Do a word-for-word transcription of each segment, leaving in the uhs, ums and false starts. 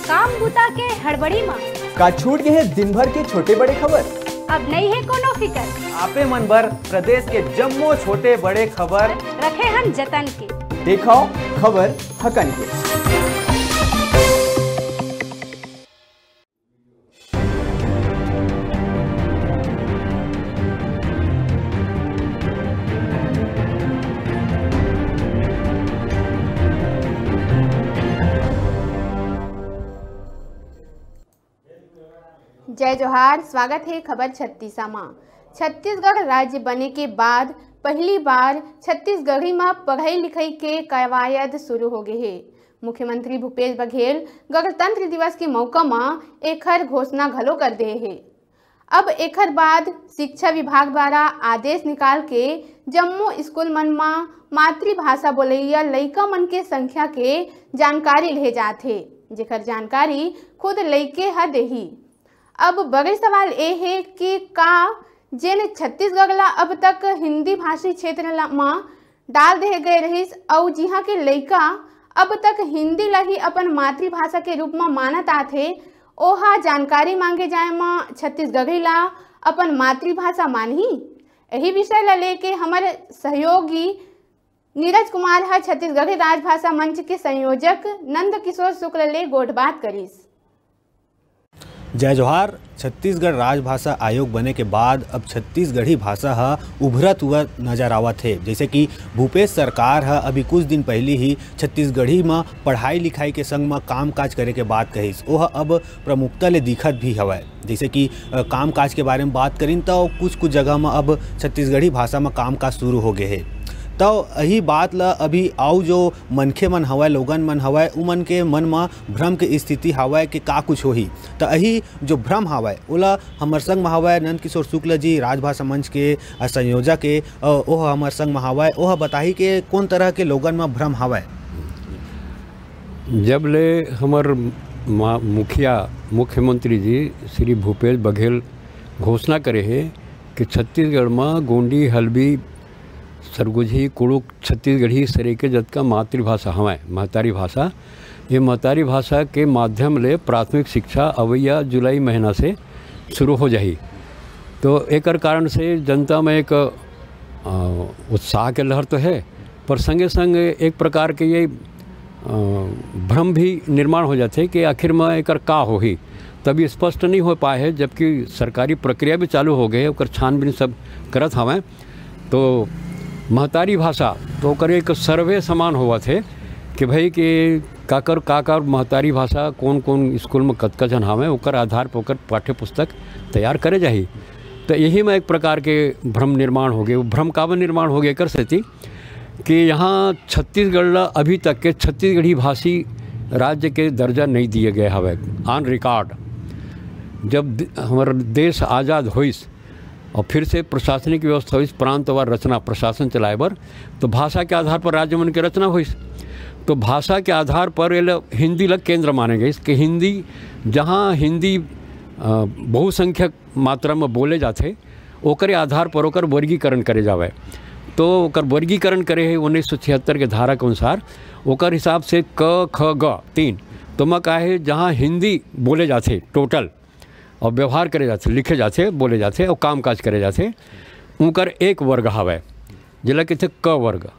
काम बूता के हड़बड़ी म का छूट गए हे दिन भर के छोटे बड़े खबर? अब नइ हे कोनो फिकर। आपे मन बर प्रदेश के जम्मो छोटे बड़े खबर रखे हन जतन के। देखव खबर हकन के। जय जोहार, स्वागत हे खबर छत्तीसा म। छत्तीसगढ़ राज्य बने के बाद पहली बार छत्तीसगढ़ी म पढ़ई लिखई के कवायद शुरू हो गे हे। मुख्यमंत्री भूपेश बघेल गणतंत्र दिवस के मौका म एखर घोषणा घलो कर दे हे। अब एखर बाद शिक्षा विभाग द्वारा आदेश निकाल के जम्मो स्कूल मन म मातृभाषा बोलइया लइका मन के संख्या के जानकारी लेहे जात हे, जेकर जानकारी खुद लइके ह देही। अब बड़े सवाल ए हे कि का जेन छत्तीसगढ़ ला अब तक हिंदी भाषी क्षेत्र ला, म डाल देहे गए रहिस, अउ जिहां के लइका अब तक हिंदी ला ही अपन मातृभाषा के रूप म मानत आथे, ओहा जानकारी मांगे जाए म छत्तीसगढ़ी ला अपन मातृभाषा मानही। यही विषय ला लेके हमर सहयोगी नीरज कुमार ह छत्तीसगढ़ी राजभाषा मंच के संयोजक नंद किशोर शुक्ल ले गोठबात करिस। जय जोहार। छत्तीसगढ़ राजभाषा आयोग बने के बाद अब छत्तीसगढ़ी भाषा ह उभरत हुआ नजर आवत हे। जैसे कि भूपेश सरकार ह अभी कुछ दिन पहली ही छत्तीसगढ़ी म पढ़ाई लिखाई के संग म काम काज करे के बात कहिस, ओह अब प्रमुखता ले दिखत भी हवय। जैसे कि, अ, काम काज के बारे में बात करिन, त कुछ कुछ जगह म अब छत्तीसगढ़ी भाषा म काम काज शुरू हो गे हे। त यही बात ल अभी अउ जो मनखे मन हवय, लोगन मन हवय, उमन के मन म भ्रम के स्थिति हवय कि का कुछ होही। त यही जो भ्रम हवय, ओला हमर संग म हवय नंद किशोर शुक्ल जी, राजभाषा मंच के, अ, संयोजक ए, अ, ओह हमर संग म हवय। ओह बताही के कोन तरह के लोगन म भ्रम हवय। जब ले हमर मा-, मुखिया, मुख्यमंत्री जी श्री भूपेश बघेल घोषणा करे हे कि छत्तीसगढ़ म गोंडी, हल्बी, सरगुजी, कुड़ुख, छत्तीसगढ़ी सरीके जतका मातृभाषा हवय, महतारी भाषा, ये महतारी भाषा के माध्यम ले प्राथमिक शिक्षा अवइया जुलाई महीना से शुरू हो जाही। तो एकर कारण से जनता में एक, अ, उत्साह के लहर तो है, पर संगे संग एक प्रकार के ये, अ, भ्रम भी निर्माण हो जाथे कि आखिर में एकर का होही। तभी स्पष्ट नहीं हो पाए है, जबकि सरकारी प्रक्रिया भी चालू हो गए, ओकर छानबीन सब करत हवं। तो महतारी भाषा तो ओकर एक सर्वे समान होवत हे कि भाई कि काकर काकर महतारी भाषा, कौन कौन स्कूल में कतका झन हावय, ओकर आधार पर ओकर पाठ्य पुस्तक तैयार करे जाही। तो यही में एक प्रकार के भ्रम निर्माण हो गए। वो भ्रम काबर निर्माण हो गए, एकर सेती कि यहाँ छत्तीसगढ़ ला अभी तक के छत्तीसगढ़ी भाषी राज्य के दर्जा नहीं दिए गए हवे। On record, जब द-, हमारा देश आज़ाद होइस और फिर से प्रशासनिक व्यवस्था होइस, प्रांतवार रचना प्रशासन चलाए बर, तो भाषा के आधार पर राज्य मन के रचना होइस। तो भाषा के आधार पर ये ल-, हिंदी ला केंद्र माने गइस कि हिंदी, जहाँ हिंदी, अ, बहुसंख्यक मात्रा में बोले जाथे, ओकरे आधार पर ओकर वर्गीकरण करे जावे। तो ओकर वर्गीकरण करे हे उन्नीस सौ छिहत्तर के धारा के अनुसार, ओकर हिसाब से क, ख, ग तीन। तो मैं कहा है, जहाँ हिंदी बोले जाथे टोटल, और व्यवहार करे जाथे, लिखे जाथे, बोले जाथे और कामकाज करे जाथे, उनकर एक वर्ग हवय, जेला कहिथे क वर्ग।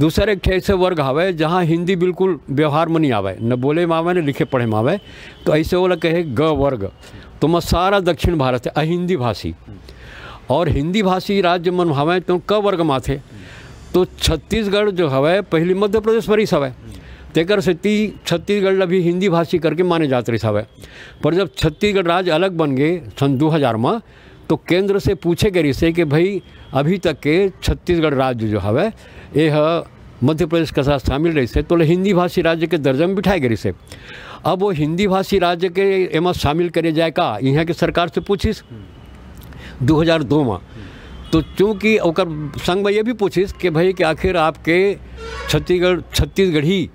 दूसर एक ठे ऐसे वर्ग हवय, जहाँ हिंदी बिल्कुल व्यवहार में नहीं आवे, न बोले में आवे, न लिखे पढ़े में आवे, तो ऐसे ओला कहे ग वर्ग। तो मैं सारा दक्षिण भारत है अहिंदी भाषी, और हिंदी भाषी राज्य मन हवय तो क वर्ग में आथे। तो छत्तीसगढ़ जो हवय, पहली मध्य प्रदेश परिस हवय, तेकर सेती छत्तीसगढ़ ला भी हिंदी भाषी करके माने जात रहिस हवय। पर जब छत्तीसगढ़ राज्य अलग बन गए सन दो हज़ार में, तो केंद्र से पूछे गए रहिसे कि भाई, अभी तक के छत्तीसगढ़ राज्य जो हवे, ये ह मध्य प्रदेश के साथ शामिल रहिसे, तो ले हिंदी भाषी राज्य के दर्जा में बिठाए गए रहिसे। अब वो हिंदी भाषी राज्य के एमा शामिल करे जाए का, यहाँ के सरकार से पूछिस दो हज़ार दो में। तो चूंकि ओकर संग में ये भी पूछिस कि भाई, कि आखिर आपके छत्तीसगढ़, छत्तीसगढ़ी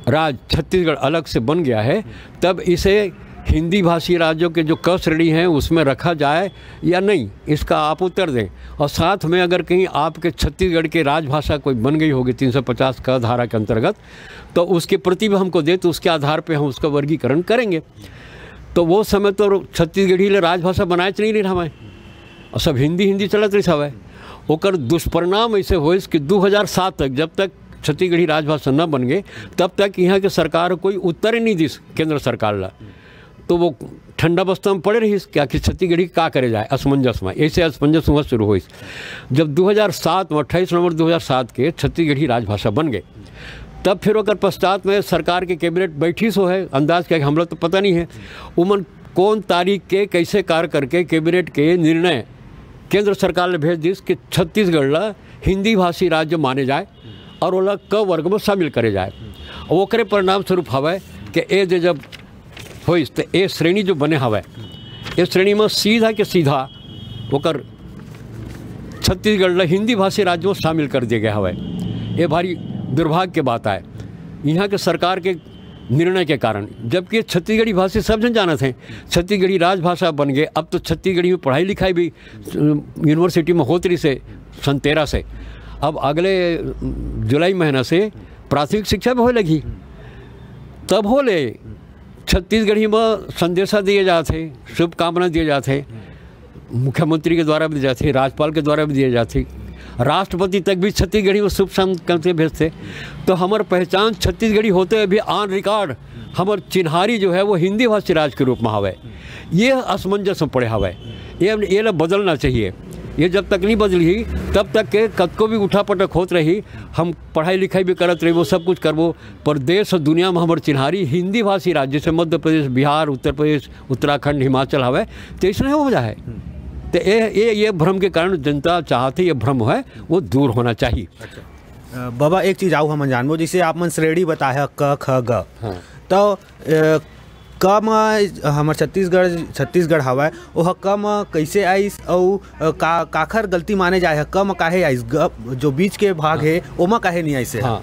राज छत्तीसगढ़ अलग से बन गया है, तब इसे हिंदी भाषी राज्यों के जो क श्रेणी है, उसमें रखा जाए या नहीं, इसका आप उत्तर दें। और साथ में अगर कहीं आपके छत्तीसगढ़ के राजभाषा कोई बन गई होगी तीन सौ पचास क धारा के अंतर्गत, तो उसके प्रति भी हमको दे, तो उसके आधार पे हम उसका वर्गीकरण करेंगे। तो वो समय तो छत्तीसगढ़ी ले राजभाषा बनाए च नहीं रहा हमारे, और सब हिंदी, हिंदी चलत रही हवय। ओकर दुष्परिणाम ऐसे होइस कि दो हज़ार सात तक, जब तक छत्तीसगढ़ी राजभाषा न बन गए, तब तक यहाँ के सरकार कोई उत्तर ही नहीं दिस केंद्र सरकार ला। तो वो ठंडा बस्ता में पड़े रहिस कि आखिर छत्तीसगढ़ी का करे जाए, असमंजस में। ऐसे असमंजस हुआ शुरू होइस। जब दो हज़ार सात में, अट्ठाईस नवंबर दो हज़ार सात के छत्तीसगढ़ी राजभाषा बन गए, तब फिर ओकर पश्चात में सरकार के कैबिनेट बैठी सो है, अंदाज क्या, हमला तो पता नहीं है। उमन कौन तारीख के कैसे कार्य करके कैबिनेट के निर्णय केंद्र सरकार ले भेज दिस कि छत्तीसगढ़ ला हिंदी भाषी राज्य माने जाए और ओला क वर्ग में शामिल करे जाए। और ओकरे परिणाम स्वरूप हवय कि ए जे जब होइस, तो ए श्रेणी जो बने हवय, ए श्रेणी में सीधा के सीधा ओकर छत्तीसगढ़ ला हिंदी भाषी राज्य में शामिल कर दिए गए हवय। ये भारी दुर्भाग्य के बात आए यहाँ के सरकार के निर्णय के कारण, जबकि ये छत्तीसगढ़ी भाषी सब जन जानत हैं, छत्तीसगढ़ी राजभाषा बन गए। अब तो छत्तीसगढ़ी में पढ़ाई लिखाई भी, अ, यूनिवर्सिटी में होत रही से सन तेरह से। अब अगले, अ, जुलाई महीना से प्राथमिक शिक्षा भी होए लगी, तब हो ले छत्तीसगढ़ी में संदेशा दिए जात हे, शुभकामना दिए जात हे, मुख्यमंत्री के द्वारा भी दिए जात हे, राज्यपाल के द्वारा भी दिए जात हे, राष्ट्रपति तक भी छत्तीसगढ़ी में शुभ संदेश भेजते। तो हमर पहचान छत्तीसगढ़ी होते हुए भी on record हमर चिन्हारी जो है वो हिंदी भाषी राज्य के रूप में हवे। ये असमंजस में पड़े हवे, ये, ये ला बदलना चाहिए। ये जब तक नहीं बदली, तब तक के कतको भी उठापटक होत रही, हम पढ़ाई लिखाई भी करत रही, वो सब कुछ करबो, पर देश और दुनिया में हमर चिन्हारी हिंदी भाषी राज्य से, मध्य प्रदेश, बिहार, उत्तर प्रदेश, उत्तराखंड, हिमाचल हवे, तो इसने हो जाए। तो ये, ये, ये भ्रम के कारण जनता चाहते, ये भ्रम है, वो दूर होना चाहिए। अच्छा। अ, बाबा, एक चीज आऊ हमन जानबो, जैसे आप मन श्रेणी बताए ह, क, ख, ग। हाँ। तो, अ, क म हमर छत्तीसगढ़, छत्तीसगढ़ हवय, ओह क म कैसे आइस, अउ, अ, का, काखर गलती माने जाए ह? क म काहे आइस? ग, जो बीच के भाग हे, ओमा काहे नहीं आइस हे? हाँ,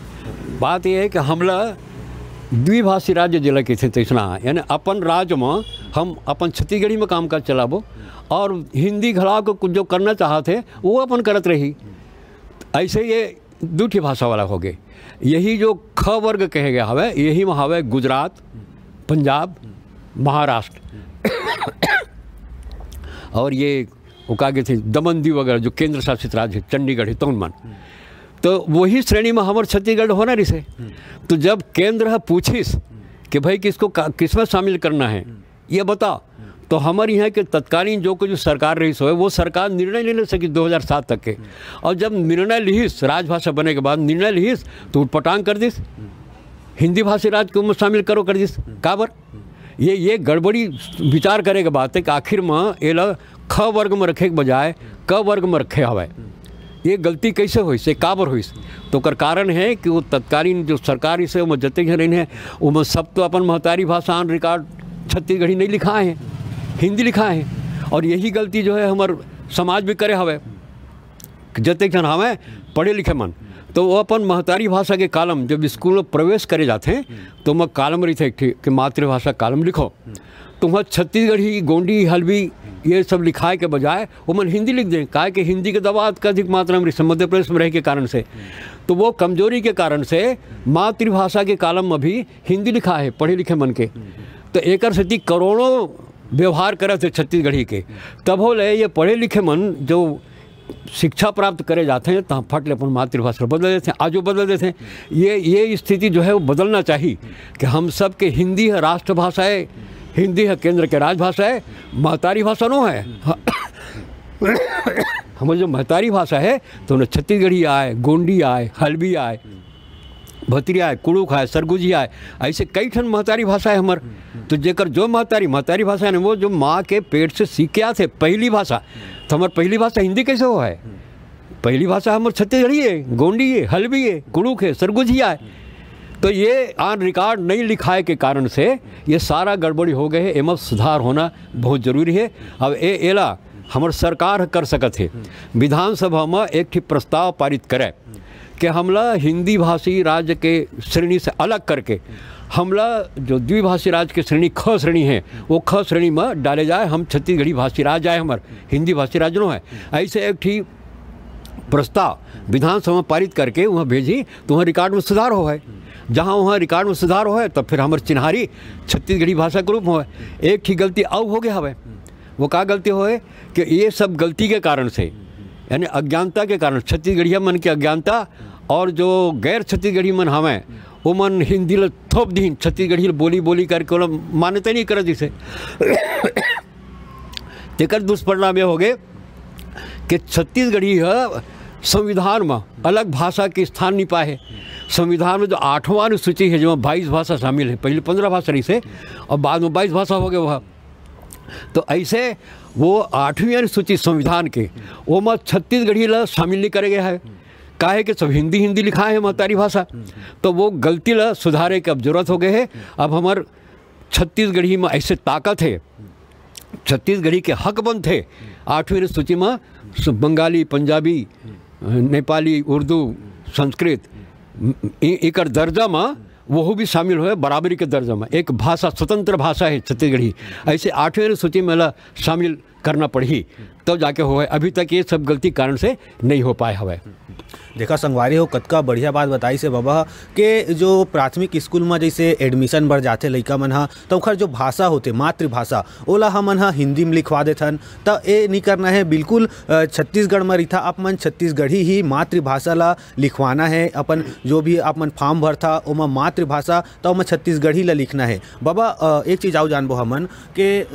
बात ये है कि हमला द्विभाषी राज्य जिला के थे तैसना है, यानी अपन राज्य में हम अपन छत्तीसगढ़ी में काम काज चलाबो और हिंदी घला को कुछ जो करना चाहत हे, वो अपन करत रही। ऐसे ये दू ठी भाषा वाला हो गए। यही जो ख वर्ग कहे गया हवे, यही में हवे गुजरात, पंजाब, महाराष्ट्र और ये वो का कहते हैं, दमन दीव वगैरह जो केंद्र शासित राज्य है, चंडीगढ़ है, तौन मन। तो वही श्रेणी में हमर छत्तीसगढ़ होना रिसे। तो जब केंद्र ह पूछिस कि भाई किसको का, किस में शामिल करना है, ये बता, तो हमर यहाँ के तत्कालीन जो कुछ सरकार रही सो, वो सरकार निर्णय नहीं ले सकी दो हज़ार सात तक के। और जब निर्णय लिहिस, राजभाषा बने के बाद निर्णय लिहिस, तो उटपटांग कर दिस, हिंदी भाषी राज्य को शामिल करो कर दिस। काबर? ये, ये गड़बड़ी विचार करे के बात है कि आखिर में एला ख वर्ग में रखे के बजाय क वर्ग में रखे हवय। ये गलती कैसे होइस, ये काबर होइस? तो ओकर कारण है कि वो तत्कालीन जो सरकार इसे, वो जते झन रहिन है, वो सब तो अपन महतारी भाषा on record छत्तीसगढ़ी नहीं लिखाए हैं, हिंदी लिखाए हैं। और यही गलती जो है हमर समाज भी करे हवय। जते झन हवय पढ़े लिखे मन, तो वो अपन महतारी भाषा के कालम जब स्कूल में प्रवेश करे जाते हैं, तो मैं कालम रही थे कि मातृभाषा कालम लिखो, तो वहाँ छत्तीसगढ़ी, गोंडी, हल्बी, ये सब लिखाए के बजाय वो मन हिंदी लिख दें, काहे कि हिंदी के दबाव अत्यधिक मात्रा में मध्य प्रदेश में रहे के कारण से। तो वो कमजोरी के कारण से मातृभाषा के कालम में भी हिंदी लिखा है पढ़े लिखे मन के। तो एकर सेती करोड़ों व्यवहार करत हे छत्तीसगढ़ी के, तभो ले ये पढ़े लिखे मन जो शिक्षा प्राप्त करे जाते हैं, तहाँ फट ले अपन मातृभाषा बदल देते हैं, आजो बदल देते हैं। ये, ये स्थिति जो है वो बदलना चाहिए कि हम सब के हिंदी है राष्ट्रभाषा है, हिंदी है केंद्र के राजभाषा है, महतारी भाषा नो है। हमर जो महतारी भाषा है, तो न छत्तीसगढ़ी आए, गोंडी आए, हल्बी आए, भतरी आए, कुड़ुख आए, सरगुजी आए, ऐसे कई ठन महतारी भाषा है हमर। तो जेकर जो महतारी, महतारी भाषा है ना, वो जो माँ के पेट से सीख के आते, पहली भाषा, तो हमर पहली भाषा हिंदी कैसे हो है? पहली भाषा हमर छत्तीसगढ़ी है, गोंडी है, हल्बी है, कुड़ुख है, सरगुजिया है। तो ये on record नहीं लिखाए के कारण से ये सारा गड़बड़ी हो गए है। एमा सुधार होना बहुत जरूरी है। अब ए एला हमर सरकार कर सकत है। विधानसभा में एक ठी प्रस्ताव पारित करे कि हमला हिंदी भाषी राज्य के श्रेणी से अलग करके हमला जो द्विभाषी राज्य के श्रेणी, ख श्रेणी है, वो ख श्रेणी में डाले जाए। हम छत्तीसगढ़ी भाषी राज्य आए, हमर हिंदी भाषी राज्य नो है। ऐसे एक ठी प्रस्ताव विधानसभा में पारित करके वहाँ भेजी तो वहाँ रिकॉर्ड में सुधार हो है। जहाँ वहाँ रिकॉर्ड में सुधार हो है, तब फिर हमर चिन्हारी छत्तीसगढ़ी भाषा के रूप में हो है। एक ठी गलती अउ हो गया हवे। वो का गलती होए कि ये सब गलती के कारण से, यानी अज्ञानता के कारण, छत्तीसगढ़िया मन की अज्ञानता, और जो गैर छत्तीसगढ़ी मन हवैं, वो मन हिंदी ल थोप दीन, छत्तीसगढ़ी ल बोली बोली करके ओला मान्यता नहीं करत जिसे। तेकर दुष्परिणाम ये हो गए कि छत्तीसगढ़ी ह संविधान में अलग भाषा के स्थान नहीं पाए है। संविधान में जो आठवां अनुसूची है, जेमा बाईस भाषा शामिल है, पहले पंद्रह भाषा रही से और बाद में बाईस भाषा हो गए वह। तो ऐसे वो आठवीं अनुसूची संविधान के, ओमा छत्तीसगढ़ी ला शामिल नहीं करे गया है, काहे कि सब हिंदी, हिंदी लिखाए है महतारी भाषा। तो वो गलती ला सुधारे के अब जरूरत हो गए है। अब हमर छत्तीसगढ़ी में ऐसे ताकत है, छत्तीसगढ़ी के हक बनथे आठवीं अनुसूची में सु-, बंगाली, पंजाबी, नेपाली, उर्दू, संस्कृत, ए-, एकर दर्जा में वहू भी शामिल होए बराबरी के दर्जा में। एक भाषा, स्वतंत्र भाषा है छत्तीसगढ़ी, ऐसे आठवीं अनुसूची में ला शामिल करना पड़ही, तब जाके होए। अभी तक ये सब गलती कारण से नहीं हो पाए हवे। देखा संगवारी हो, कतका बढ़िया बात बताइस हे बबा के जो प्राथमिक स्कूल म जैसे एडमिशन बर जाथे लइका मन ह, त ओखर जो भाषा होथे, मातृभाषा, ओला हमन ह हिंदी म लिखवा देथन। त ए नी करना हे, बिल्कुल, अ, छत्तीसगढ़ म रहिथा, आप मन छत्तीसगढ़ी ही मातृभाषा ला लिखवाना हे। अपन जो भी आप मन फॉर्म भरथा, ओमा मातृभाषा, त ओमा छत्तीसगढ़ी ला लिखना हे। बबा, अ, एक चीज अउ जानबो हमन के, अ,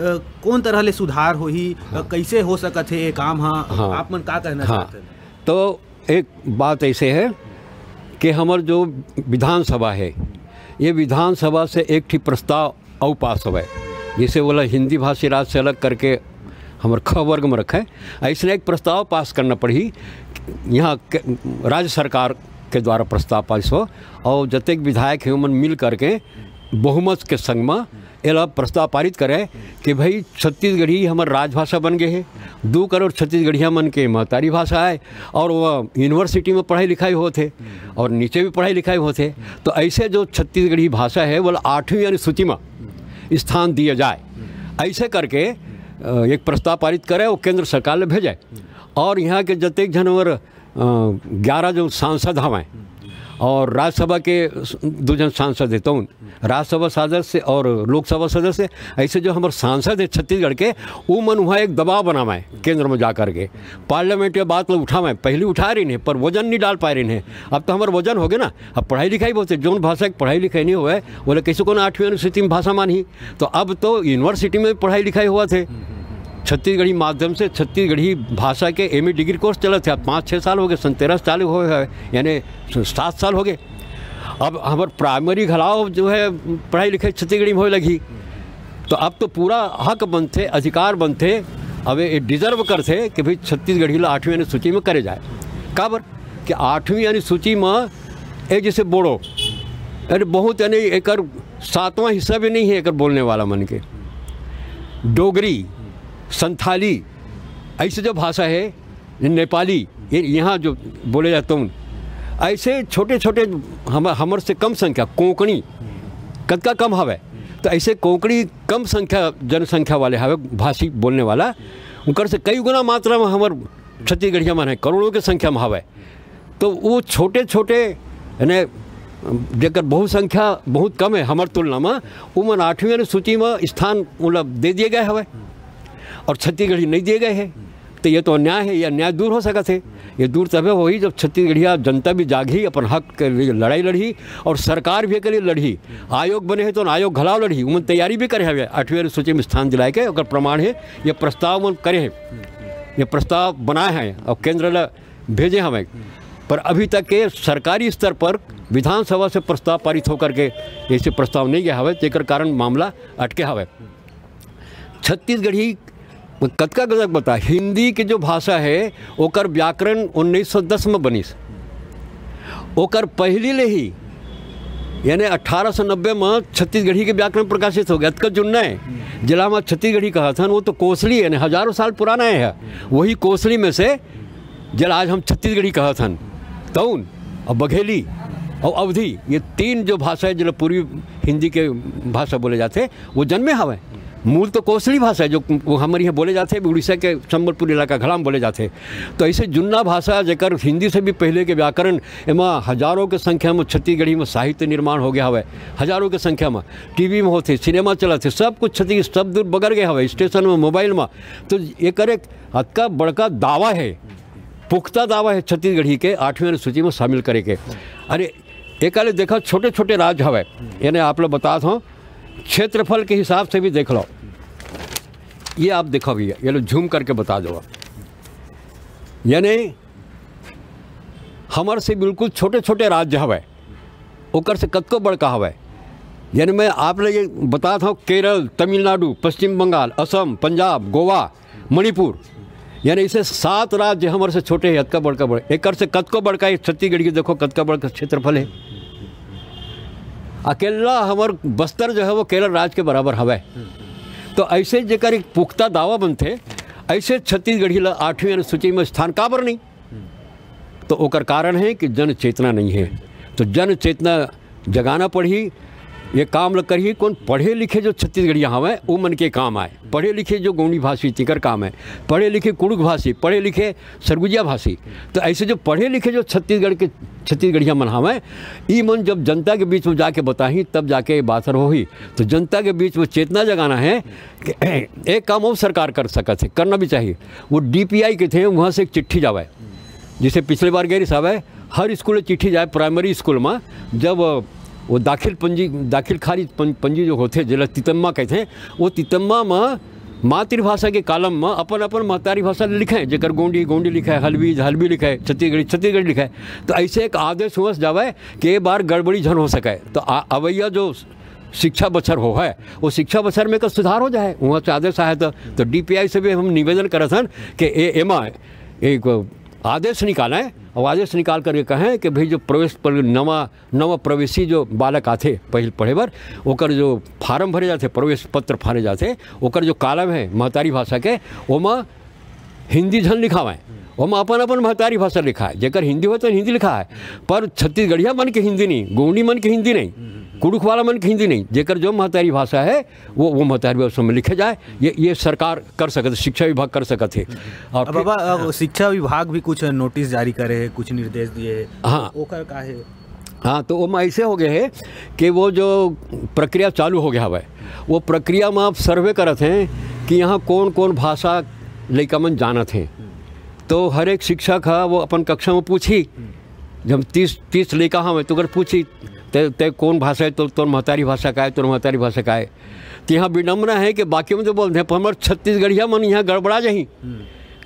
कोन तरह ले सुधार होही, अ, हाँ। कइसे हो सकत हे ये काम ह? हाँ। आप मन का कहना हाँ। चाहत हन? तो एक बात ऐसे है कि हमर जो विधानसभा है, ये विधानसभा से एक ठी प्रस्ताव अउ पास होवय, जैसे बोला हिंदी भाषी राज्य से अलग करके हमर ख वर्ग में रखे, ऐसने एक प्रस्ताव पास करना पड़ही। यहाँ के, राज्य सरकार के द्वारा प्रस्ताव पास हो और जतेक विधायक हैं, उमन मिल करके बहुमत के संग में एला प्रस्ताव पारित करे कि भाई, छत्तीसगढ़ी हमर राजभाषा बन गए है, दू करोड़ छत्तीसगढ़िया मन के महतारी भाषा है और वो यूनिवर्सिटी में पढ़ाई लिखाई होत है और नीचे भी पढ़ाई लिखाई होत है। तो ऐसे जो छत्तीसगढ़ी भाषा है, वो आठवीं अनुसूची में स्थान दिया जाए, ऐसे करके, अ, एक प्रस्ताव पारित करे और केंद्र सरकार ले भेजे। और यहाँ के जतेक झन हमर, अ, ग्यारह जो सांसद हवैं और राज्यसभा के दू झन सांसद हे, तउन राज्यसभा सदस्य और लोकसभा सदस्य, ऐसे जो हमर सांसद हे छत्तीसगढ़ के, वो मन वहाँ एक दबाव बनावैं केंद्र में जा करके, पार्लियामेंट के बात ल उठावैं। पहली उठा रही ने, पर वजन नहीं डाल पाए रही ने। अब तो हमर वजन हो गए ना, अब पढ़ाई लिखाई बहुत है, जोन भाषा के पढ़ाई लिखाई नहीं हुआ है, बोले कैसे कौन आठवीं अनुसूची में भाषा मानही। तो अब तो यूनिवर्सिटी में पढ़ाई लिखाई हुआ थे, छत्तीसगढ़ी माध्यम से छत्तीसगढ़ी भाषा के एमए डिग्री कोर्स चलत हे। अब पाँच छः साल हो गए, सन तेरह से चालू हुए हैं, यानी सात साल हो गए। अब हमर प्राइमरी घलाव जो है पढ़ाई लिखाई छत्तीसगढ़ी में होए लगही। तो अब तो पूरा हक बनथे, अधिकार बनथे, अब ये डिजर्व करथे कि भाई छत्तीसगढ़ी ला आठवीं अनुसूची में करे जाए। काबर कि आठवीं अनुसूची में एक जैसे बोड़ो, अरे बहुत, यानी एकर सातवां हिस्सा भी नहीं है एकर बोलने वाला मन के। डोगरी, संथाली, ऐसे जो भाषा है, नेपाली, ये यहाँ जो बोले जाते हैं, ऐसे छोटे छोटे हम, हमर से कम संख्या, कोंकणी कतका कम हवे, तो ऐसे कोंकणी कम संख्या, जनसंख्या वाले हवे, भाषी बोलने वाला, उनकर से कई गुना मात्रा में हमर छत्तीसगढ़िया मन है, करोड़ों के संख्या में हवे। तो वो छोटे छोटे, यानी जेकर बहुसंख्या बहुत कम है हमर तुलना में, उमन आठवीं अनुसूची में स्थान, मतलब, दे दिए गए हवे और छत्तीसगढ़ी नहीं दिए गए हैं। तो ये तो अन्याय है, ये अन्याय दूर हो सकत है। ये दूर तबे होही जब छत्तीसगढ़िया जनता भी जागही, अपन हक के लिए लड़ाई लड़ही और सरकार भी एकर लिए लड़ही। आयोग बने हैं तो आयोग घलाव लड़ही, उमन तैयारी भी करे हवे आठवीं अनुसूची में स्थान दिलाए के, ओकर प्रमाण है ये प्रस्ताव मन करे हैं, ये प्रस्ताव बनाए हैं और केंद्र ला भेजे हवे। पर अभी तक के सरकारी स्तर पर विधानसभा से प्रस्ताव पारित होकर के ऐसे प्रस्ताव नहीं गया हवे, जेकर कारण मामला अटके हवे। छत्तीसगढ़ी कतका गलत बता, हिंदी के जो भाषा है, ओकर व्याकरण उन्नीस सौ दस में बनिस, ओकर पहली ले ही, यानी अठारह सौ नब्बे में छत्तीसगढ़ी के व्याकरण प्रकाशित हो गया। अतका जुन्ना है, जेला हम छत्तीसगढ़ी कहत हन, वो तो कोसली है, यानी हजारों साल पुराना है। वही कोसली में से जेला आज हम छत्तीसगढ़ी कहत हन, तउन अउ बघेली अउ अवधी, ये तीन जो भाषा हे, जेला पूर्वी हिंदी के भाषा बोले जाथे, वो जन्मे हवय। मूल तो कोसली भाषा हे, जो वो हमर इहाँ बोले जाथे, उड़ीसा के संबलपुर इलाका घला म बोले जाथे। तो अइसे जुन्ना भाषा, जेकर हिंदी से भी पहिले के व्याकरण, एमा हजारों के संख्या म छत्तीसगढ़ी म साहित्य निर्माण हो गया हवय, हजारों के संख्या म। टीवी म होथे, सिनेमा चलत हे, सब कुछ छत्तीस, सब दूर बगर गए हवय, स्टेशन म, मोबाइल म। तो एकर एक अतका बड़का दावा हे, पुख्ता दावा हे छत्तीसगढ़ी के आठवीं अनुसूची म शामिल करे के। अरे, एकाले देखो, छोटे-छोटे राज्य हवय, यानी आप लोग बतात हव, क्षेत्रफल के हिसाब से भी देख लो। ये आप देखो भैया, ये लो, zoom करके बता दो आप। यानी हमर से बिल्कुल छोटे-छोटे राज्य हवय, ओकर से कतको बड़का हवय। यानी मैं आप ल ये बतात हव, केरल, तमिलनाडु, पश्चिम बंगाल, असम, पंजाब, गोवा, मणिपुर, यानी इसे सात राज्य हमर से छोटे हे, अतका बड़का बड़े, एकर से कतको बड़का हे छत्तीसगढ़ के, देखो कतका बड़का क्षेत्रफल हे। अकेला हमर बस्तर जो हे, वो केरल राज्य के बराबर हवय। तो अइसे जेकर एक पुख्ता दावा बनथे, अइसे छत्तीसगढ़ी ला आठवीं अनुसूची म स्थान काबर नहीं? तो ओकर कारण हे कि जन चेतना नहीं हे। तो जन चेतना जगाना पड़ही, ये काम ल करही। कोन पढ़े लिखे जो छत्तीसगढ़िया हवय, वो मन के काम आय। पढ़े लिखे जो गोंडी भाषी, तेकर काम आय। पढ़े लिखे कुड़ुख भाषी, पढ़े लिखे सरगुजिया भाषी। तो अइसे जो पढ़े लिखे जो छत्तीसगढ़ के, छत्तीसगढ़िया मन हवय, ई मन जब जनता के बीच म जाके बताही, तब जाके ये बात हर होही। तो जनता के बीच म चेतना जगाना हे कि एक काम अउ सरकार कर सकत हे, करना भी चाहिए। वो डीपीआई कथे, उहाँ से एक चिट्ठी जावय, जइसे पिछले बार गे रिहिस हवय, हर स्कूल में चिट्ठी जाए, प्राइमरी स्कूल में, जब वो दाखिल पंजी, दाखिल खारिज पं-, पंजी जो होथे, जेला तितम्मा कहिथे, वो तितम्मा में मातृभाषा के कॉलम में अपन, अपन महतारी भाषा लिखे, जेकर गोंडी, गोंडी लिखे, हलबी, हलबी लिखे, छत्तीसगढ़ी, छत्तीसगढ़ी लिखे। तो अइसे एक आदेश होवस जावय कि ये बार गड़बड़ी झन हो सके। तो आ-, अवइया जो शिक्षा बछर होवय, वो शिक्षा बछर में का सुधार हो जाए, वहाँ से आदेश आए तो। तो डीपीआई से भी हम निवेदन करत हन कि ए-, एमा एक आदेश निकालें, और आदेश निकाल करके कहें कि भाई, जो प्रवेश पर नवा, नवा प्रवेशी जो बालक आथे पहिल पढ़े बर, ओकर जो फार्म भरे जाथे, प्रवेश पत्र फाड़े जाथे, ओकर जो कॉलम हे महतारी भाषा के, ओमा हिंदी झन लिखावय, ओमा अपन, अपन महतारी भाषा लिखाय। जेकर हिंदी होय, तो हिंदी लिखाय, पर छत्तीसगढ़िया मन के हिंदी नहीं, गोंडी मन के हिंदी नहीं, कुड़ुख वाला मन के हिंदी नहीं। जेकर जो महतारी भाषा हे, वो, वो महतारी भाषा में लिखे जाए। ये, ये सरकार कर सकत हे, शिक्षा विभाग कर सकत हे। और अब फिर बाबा, अब शिक्षा विभाग भी कुछ नोटिस जारी करे हे, कुछ निर्देश दिए हे। हाँ। ओकर का हे? हाँ, तो ओमा अइसे हो गए हे कि वो जो प्रक्रिया चालू हो गया हवय, वो प्रक्रिया में आप सर्वे करत हे कि यहाँ कौन-कौन भाषा लइका मन जानत हे। तो हर एक शिक्षक ह वो अपन कक्षा में पूछही, जब तीस, तीस लइका हवय, तो ओकर पूछही, "तैं, तैं कौन भाषा हे? तोर, तोर महतारी भाषा का हे? तोर महतारी भाषा का हे?" तो यहाँ विडम्बना हे कि बाकी मन तो बोलथे, पर हमर छत्तीसगढ़िया मन यहाँ गड़बड़ा जाही। हम्म।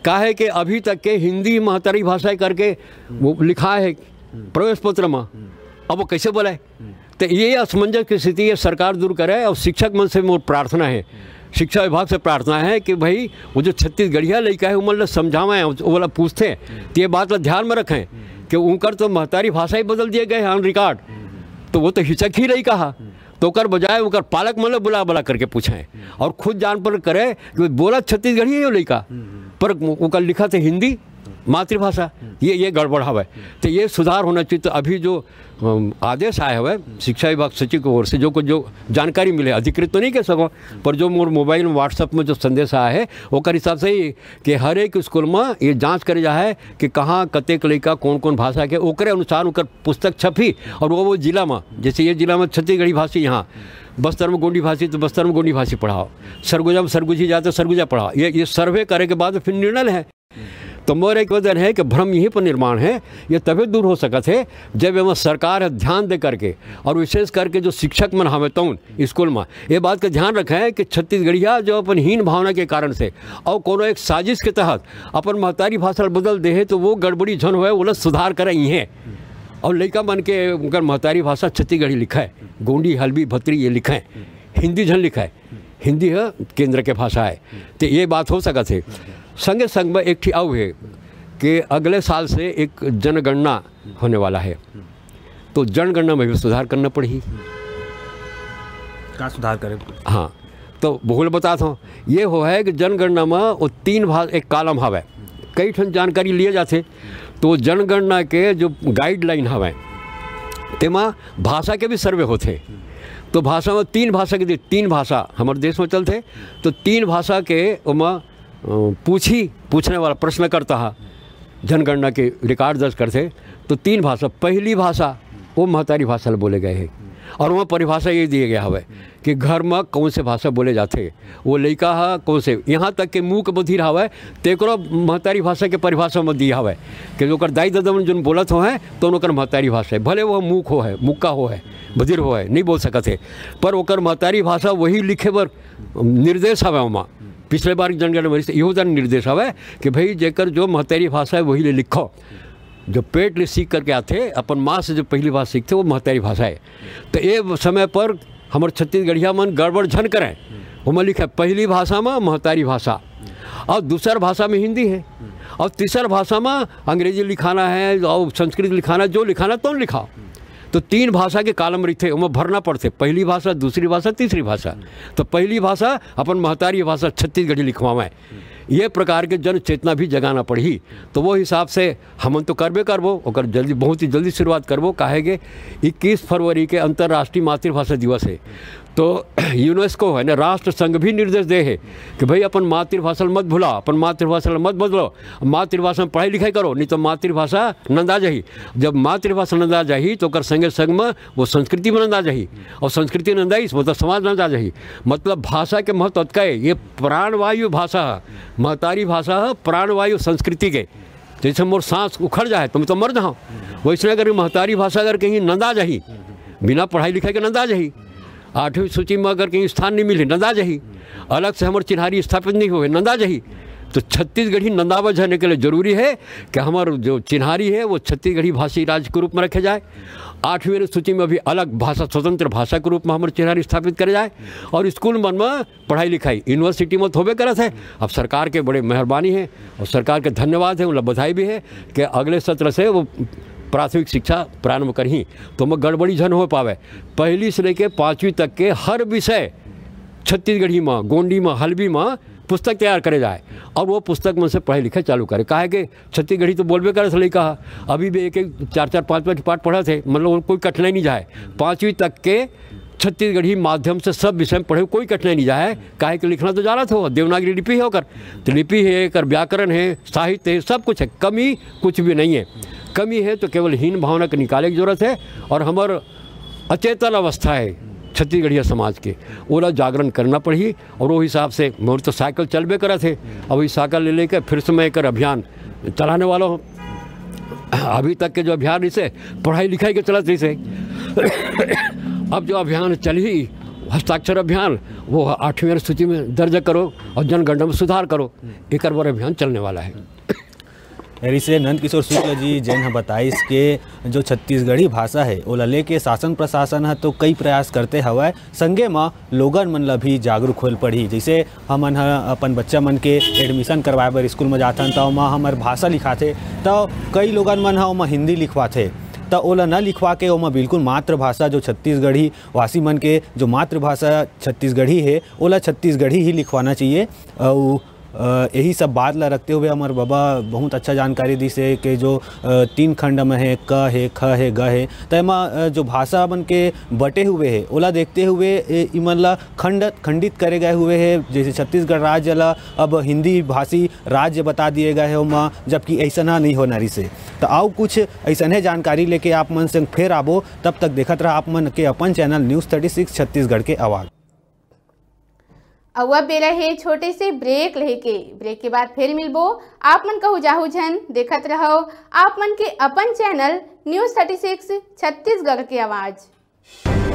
काहे कि अभी तक के हिंदी महतारी भाषा करके वो लिखा हे प्रवेश पत्र में, अब वो कैसे बोले? तो ये असमंजस की स्थिति ये सरकार दूर करे। और शिक्षक मन से मोर प्रार्थना हे, शिक्षा विभाग से प्रार्थना हे कि भाई, वो जो छत्तीसगढ़िया लइका हे, उमन ला समझावय, वो वाला पूछथे, तो ये बात ला ध्यान में रखें कि उनकर तो महतारी भाषा ही बदल दिए गए हे on record। तो वो तो हिचक ही लइका हा, तो ओकर बजाय ओकर पालक मन ला बुला, बुला करके पूछें और खुद जान पर करे कि बोला छत्तीसगढ़ी हे वो लइका, पर ओकर लिखा थे हिंदी, मातृभाषा। ये, ये गड़बड़ हवय। तो ये सुधार होना चाहिए। तो अभी जो, अम, आदेश आए हवय शिक्षा विभाग सचिव की ओर से, जो कुछ जो जानकारी मिले, अधिकृत तो नहीं कह सको, पर जो मोर मोबाइल में, WhatsApp में जो संदेश आया हे, ओकर हिसाब से ही कि हर एक स्कूल में ये जांच करे जाए कि कहाँ कतेक लइका कौन-कौन भाषा के, ओकरे अनुसार ओकर पुस्तक छपही और वो, वो जिला में, जैसे ये जिला में छत्तीसगढ़ी भाषी, यहाँ बस्तर में गोंडी भाषी, तो बस्तर में गोंडी भाषी पढ़ाओ, सरगुजा में सरगुजी जाए तो सरगुजा पढ़ाओ। ये, ये सर्वे करे के बाद फिर निर्णय हे। तो मोर एक वजन हे कि भ्रम यहीं पर निर्माण हे, ये तभे दूर हो सकत हे जब एमा सरकार ह ध्यान दे करके, और विशेष करके जो शिक्षक मन हवे तउन स्कूल में ये बात का ध्यान रखे कि छत्तीसगढ़िया जो अपन हीन भावना के कारण से और कोनो एक साजिश के तहत अपन महतारी भाषा ल बदल दे हे, तो वो गड़बड़ी झन होए, ओला सुधार करे इहें। और लइका मन के उनकर महतारी भाषा छत्तीसगढ़ी लिखे, गोंडी, हलबी, भतरी ये लिखे, हिंदी झन लिखे। हिंदी ह केंद्र के भाषा हे, तो ये बात हो सकत हे। संगे संग में एक ठी अउ हे कि अगले साल से एक जनगणना होने वाला हे, तो जनगणना में भी सुधार करना पड़ही। का सुधार करे? हाँ, तो बहुल बतात हूँ, ये हो हे कि जनगणना में वो तीन भाग, एक कॉलम हवे, कई ठन जानकारी लिए जाथे, तो जनगणना के जो गाइडलाइन हवय, तेमा भाषा के भी सर्वे होथे। तो भाषा में तीन भाषा के दे-, तीन भाषा हमर देश में चलथे, तो तीन भाषा के ओमा, अ, पूछी, पूछने वाला प्रश्नकर्ता ह, जनगणना के रिकॉर्ड दर्ज करथे, तो तीन भाषा, पहली भाषा वो महतारी भाषा ल बोले गए हे, और वहाँ परिभाषा ये दिए गया हवय कि घर में कौन से भाषा बोले जाथे, वो लइका ह कौन से, यहाँ तक के मूक बधिर हवय, तेकरो महतारी भाषा के परिभाषा में दिया हवय कि ओकर दाई ददा मन जोन बोलत हो हैं, तो ओकर महतारी भाषा है, भले वो मूक हो है, मुक्का हो है, बधिर हो है, नहीं बोल सकत है, पर ओकर महतारी भाषा वही लिखे बर निर्देश हवय ओमा। पिछले बार जनगणना में इहो तरह निर्देश हवय कि भाई, जेकर जो महतारी भाषा है, वही ले लिखो। जो पेट ले सीख करके आथे, अपन माँ से जो पहली भाषा सीखथे, वो महतारी भाषा है। तो ये समय पर हमर छत्तीसगढ़िया मन गड़बड़ झन करें, ओमा लिखे पहली भाषा में महतारी भाषा, और दूसर भाषा में हिंदी है, और तीसर भाषा में अंग्रेजी लिखाना है और संस्कृत लिखाना, जो लिखाना तो लिखाओ। तो तीन भाषा के कॉलम रहिथे, ओमा भरना पड़थे, पहली भाषा, दूसरी भाषा, तीसरी भाषा। तो पहली भाषा अपन महतारी भाषा छत्तीसगढ़ी लिखवावें। ये प्रकार के जन चेतना भी जगाना पड़ही। तो वो हिसाब से हमन तो करबे करबो, ओकर जल्दी, बहुत ही जल्दी शुरुआत करबो, काहे के इक्कीस फरवरी के अंतर्राष्ट्रीय मातृभाषा दिवस है। तो यूनेस्को है ना, राष्ट्र संघ भी निर्देश दे है कि भाई, अपन मातृभाषा ल मत भुला, अपन मातृभाषा ल मत बदलो, मातृभाषा में पढ़ाई लिखाई करो, नहीं तो मातृभाषा नंदा जाही। जब मातृभाषा नंदा जाही, तो ओकर संगे संग में वो संस्कृति भी नंदा जाही, और संस्कृति नंदाइस, मतलब समाज नंदा जाही। मतलब भाषा के महत्व अतका है, ये प्राणवायु भाषा है, महतारी भाषा है, प्राणवायु संस्कृति के। जैसे मोर सांस उखड़ जाए तो मैं तो मर जाऊँ, वैसने अगर महतारी भाषा अगर कहीं नंदा जाही, बिना पढ़ाई लिखाई के नंदा जाही, आठवीं सूची में अगर कहीं स्थान नहीं मिले, नंदा जाही, अलग से हमर चिन्हारी स्थापित नहीं होए, नंदा जाही। तो छत्तीसगढ़ी नंदावा जाने के लिए जरूरी है कि हमर जो चिन्हारी है, वो छत्तीसगढ़ी भाषी राज्य के रूप में रखे जाए। आठवीं सूची में भी अलग भाषा, स्वतंत्र भाषा के रूप में हमर चिन्हारी स्थापित करे जाए, और स्कूल मन में पढ़ाई लिखाई, यूनिवर्सिटी में तो होबे करत है। अब सरकार के बड़े मेहरबानी है और सरकार के धन्यवाद है, उनला बधाई भी है कि अगले सत्र से वो प्राथमिक शिक्षा प्रारंभ करही, तो ओमा गड़बड़ी झन हो पावे। पहली से लेके पाँचवीं तक के हर विषय छत्तीसगढ़ी में, गोंडी में, हल्बी में पुस्तक तैयार करे जाए, और वो पुस्तक मन से पढ़ाई लिखाई चालू करे। काहे के छत्तीसगढ़ी तो बोलबे करत हे लइका ह, अभी भी एक एक चार चार पाँच पाँच पाठ पढ़त हे, मतलब कोई कठिनाई नहीं जाए। पाँचवीं तक के छत्तीसगढ़ी माध्यम से सब विषय में पढ़े, कोई कठिनाई नहीं जाए, काहे कि लिखना तो जानत हो, देवनागरी लिपि है ओकर, तो लिपि है, एकर व्याकरण है, साहित्य है, सब कुछ है, कमी कुछ भी नहीं है। कमी है तो केवल हीन भावना के निकाले की जरूरत है, और हमर अचेतन अवस्था है छत्तीसगढ़िया समाज के, ओला जागरण करना पड़ही। और वो हिसाब से मोर तो साइकिल चलबे करत है, अब वही साइकिल ले लेके फिर से मैं एकर अभियान चलाने वाला हूँ। अभी तक के जो अभियान इसे पढ़ाई लिखाई के चलत रहिस हे, अब जो अभियान चलही हस्ताक्षर अभियान, वो आठवीं अनुसूची में दर्ज करो और जनगणना में सुधार करो, एकर बर अभियान चलने वाला है। एरी से नंद किशोर शुक्ल जी जेन ह बताइस के जो छत्तीसगढ़ी भाषा है ओला लेके शासन प्रशासन ह तो कई प्रयास करते हवय, संगे म लोगन मन ल भी जागरूक होल पड़ही। जैसे हमन ह अपन बच्चा मन के एडमिशन करवाए बर स्कूल म जाथन त ओमा हमर भाषा लिखाथे, त कई लोगन मन ह ओमा हिंदी लिखवाथे, त ओला न लिखवा के ओमा बिल्कुल मातृभाषा जो छत्तीसगढ़ी वासी मन के जो मातृभाषा छत्तीसगढ़ी है ओला छत्तीसगढ़ी ही लिखवाना चाहिए। अउ अ, यही सब बात ला रखते हुए हमर बाबा बहुत अच्छा जानकारी दिस हे कि जो अ, तीन खंड में है, क है, ख है, ग है, त एमा अ, जो भाषा मन के बटे हुए है ओला देखते हुए ए, इमन ला खंड खंडित करे गए हुए है। जैसे छत्तीसगढ़ राज्य ला अब हिंदी भाषी राज्य बता दिए गए है ओमा, जबकि ऐसा ना नहीं होना रिसे। तो आओ कुछ ऐसने जानकारी लेके आप मन संग फेर आबो। तब तक देखत रहा आप मन के अपन channel news thirty six Chhattisgarh के आवाज़। अउ अब बेरा हे छोटे से ब्रेक लेके। ब्रेक के बाद फिर मिलबो। आप मन कहू जाहू झन, देखत रहव आप मन के अपन channel news thirty six Chhattisgarh के आवाज़।